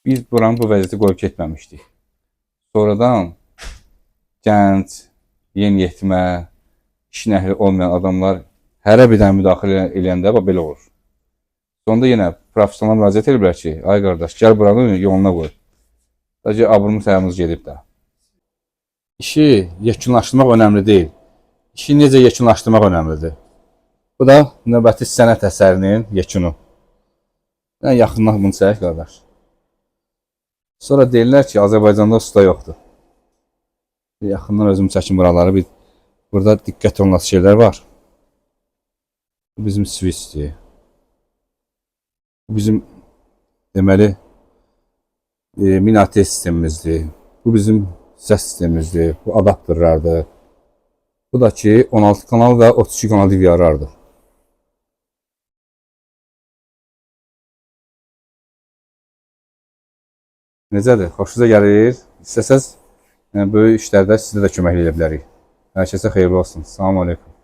Biz buranı bu vəziyyətə qoyub getməmişdik. Sonradan gənc, yeniyetmə, işin əhli olmayan adamlar hərə bir dənə müdaxilə eləyəndə bax belə olur. Sonda yenə professionala müraciət ediblər ki, ay qardaş, gəl buranı yoluna qoy. Sadəcə abrımız ayağımız gedib də. İşi yekunlaşdırmaq önəmli deyil. İşi necə yekunlaşdırmaq önəmlidir. Bu da növbəti sənət əsərinin yekunu. Yəni yaxından bunu çək qardaş. Sonra deyirlər ki, Azərbaycanda usta yoxdur. Bir yaxından özüm çəkim buraları. Bir burada diqqət olunası şeylər var. Bu bizim switchdir. Bu bizim deməli mini ATS sistemimizdir. Bu bizim səs sistemimizdir. Bu adapterlardır. Bu da ki 16 kanal və 32 kanal DVR-lardır. Necədir? Xoşunuza gəlir? İstəsəz, yəni böyük işlərdə sizə də köməklik edə bilərik. Hər kəsə xeyirli olsun. Salam aleykum.